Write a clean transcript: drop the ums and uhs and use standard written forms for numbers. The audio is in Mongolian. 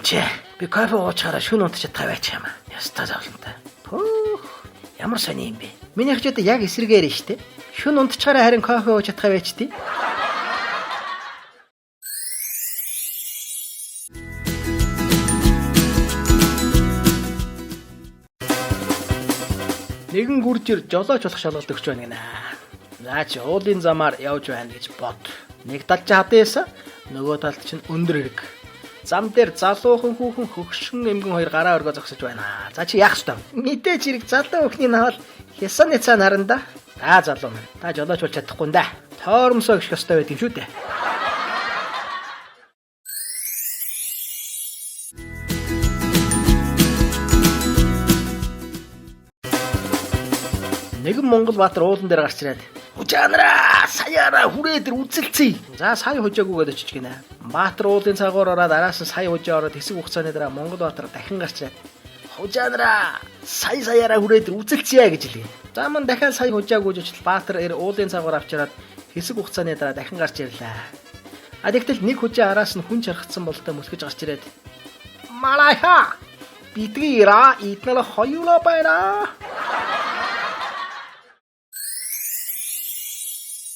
Тэнцээ. Би кофе уучаараа шүн унтчих чадхаа байж юм аа. Яста зовлонтой. Пөөх. Ямар сони юм бэ? Миний хч одоо яг эсрэгээр нь штэ. Шүн унтчихаараа харин кофе ууж чадхаа байж тээ. Нэгэн гүржир жолооч болох шалгалт өгч байна гинэ. За чи уулын замаар явж байна гэж бод. Нэг талд чи хадаа яса, нөгөө талд чинь өндөр эрг. Зам дээр залуухан хүүхэн хөгшин эмгэн хоёр гараа өргөө зогсож байна. За чи яах ёстой вэ? Мэдээж хэрэг залуу хүүхний навал хясаны цаана харна да. За залуу минь, та жолооч болж чадахгүй нь да. Тоормсоо гэх ёстой байт юм шүү дээ. Нэгэн Монгол баатар уулан дээр гарч ирээд "Хужаанараа, саяараа хүрээ дээр үзэлцъя." За сая хужаагүйгээд очиж гинэ. Баатар уулын цагуур ороод араас нь сая хужаа ороод хэсэг хугацааны дараа Монгол баатар дахин гарч ирээд "Хужаанараа, сая саяараа хүрээ дээр үзэлцъя" гэж хэлгэн. За мөн дахиад сая хужаагүйж очил баатар эр уулын цагуур авчираад хэсэг хугацааны дараа дахин гарч ирлээ. А тэгтэл нэг хужаа араас нь хүн чархацсан болтой мөлхөж гарч ирээд "Малайха, бидний ира иднэл хоёулаа байна."